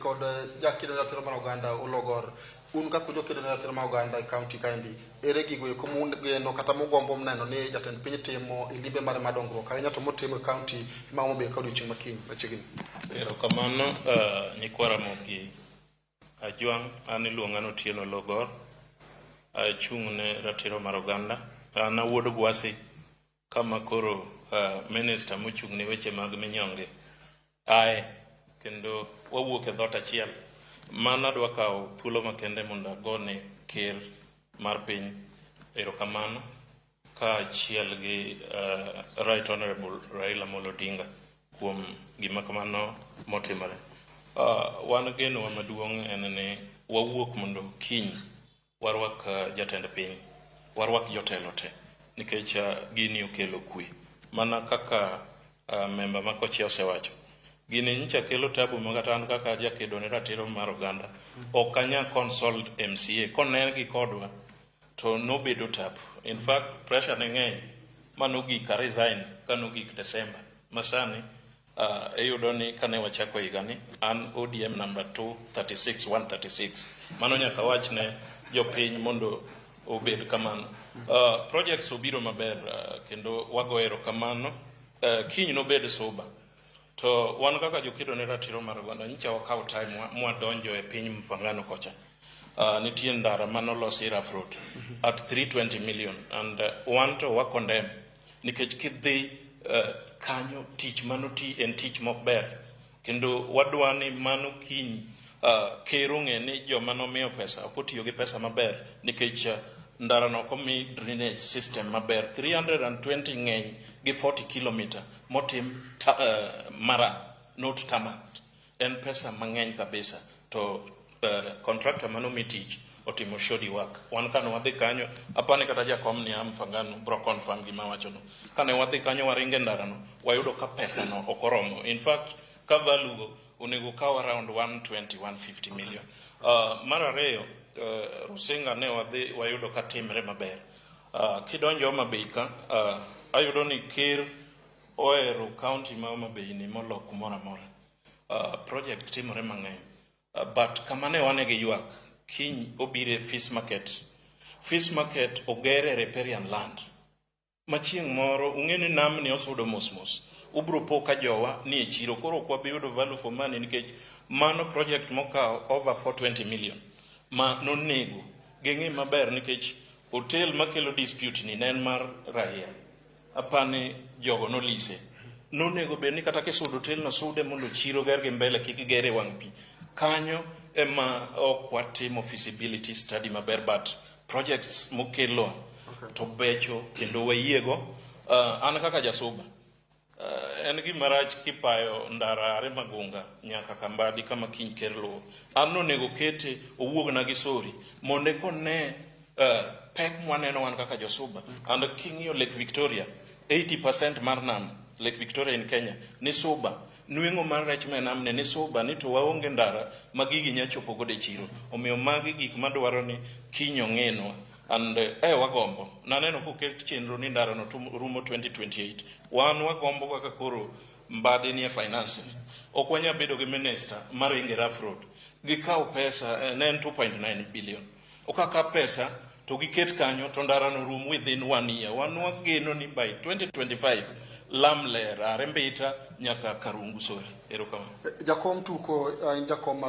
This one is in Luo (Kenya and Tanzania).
Kod jakedo ne ratiro mar oganda Ologor, un kaka jokedo ne ratiro mar oganda e kaunti kaendi, ere gigo eko mugeno kata mugombo neno ni jatend piny timo e limbe mare mar dongruok ahinya to motimo e kaunti ma Homa Bay ka odiochieng' makiny machiegni? Erokamano nyikwa Ramogi Ajwang', an iluonga ni Otieno Ologor, achung' ne ratiro mar oganda. An awuod Gwasi kama koro minister mochung' ne weche mag minyonge ae kendo wawuok e dhoot achiel. Mano adwa kawo thuolo makende mondo agone ker mar piny erokamano kaachiel gi Right Honorable Raila Amolo Odinga kuom gima kamano motimore. Wan genowa maduong' en ni wawuok mondo kiny warwak jatend piny, warwak jotelo te nikech gini okelo kwe. Mana kaka memba ma kochia osewacho, gini nyicha kelo tabu ma kata an kaka jakedo ne ratiro mar oganda ok anya consult MCA konen gi kodwa to nobedo tabu. In fact, pressure ne ng'eny ma nogik a resign ka nogik December. Masani iyudo ni kane wachako higani an ODM number 236 136. Mano nyaka wach ne jopiny mondo obed kamano. Projects obiro maber kendo wago erokamano. Kiny nobed sober. To wan kaka jokedo ne ratiro mar oganda nyicha wakawo time mwadonjo e piny Mfangano kocha. Nitie ndara manolosi rough road at 320 million and wan to wa condemn nikech kidhi kanyo tich manoti en tich mok ber kendo wadwa ni mano kiny ker ong'e ni joma nomiyo pesa ok otiyo gi pesa maber nikech ndara no ok omi drainage system maber. 320 ng'eny gi 40 kilometer motim mara not tarmac en pesa mang'eny kabisa to contractor manomi tich otimo shoddy work. Wan kane wadhi kanyo, apani kata jakom ni Mfangano bro confirm gima awachono. Kane wadhi kanyo waringe ndarano, wayudo ka pesa no ok oromo. In fact, ka value go onego kaw around 120 150 million. Mar ariyo, Rusinga ne wadhi wayudo ka timre maber. Kidonjo Homa Bay ka, ayudo ni ker ohero county ma Homa Bay ni molo kumoro amora. Project timore mang'eny. But kama ne wane gi ywak, kiny obiro e fish market. Fish market oger e riparian land. Ma chieng' moro ung'e ni namni osudo mos mos. Ubro po ka jowa ni e chiro koro ok wabi yudo value for money nikech mano project mokawo over 420 million ma nonego ging'i maber nikech hotel makelo dispute ni ne en mar raia. Apani jogo nolise. Nonego bed ni kata kisudo hotel no sude mondo chiro ger gi mbele kik gere e wang' pi. Kanyo ema ok watimo feasibility study maber but projects mokelo to becho kendo wayiego. An kaka jasuba en gima rach kipayo ndara are Magunga nyaka Kambadi kama kiny ker luwo. An nonego kete owuogna gi sori mondo eka one pek mwaneno wan kaka josuba. And king'iyo Lake Victoria, 80% mar nam Lake Victoria in Kenya ni suba. Nweng'o mar rech ma e namni ni suba ni to waonge ndara ma gigi nya chopo godo e chiro. Omiyo magi gik madwaro ni kiny ong'inwa. And wagombo. Naneno koket chenro ni ndara no rumo 2028. Wan wagombo kaka koro Mbadi nie finance ni. Ok wanyal bedo gi minister maringo e rough road. Gikaw pesa, ne en 2.9 billion. Okaka pesa to giket kanyo to ndara no rum within one year. Wan wageno ni by 2025 lam ler are Mbita nyaka Karungu sori. Erokamano. Jakom tuko in jakom ma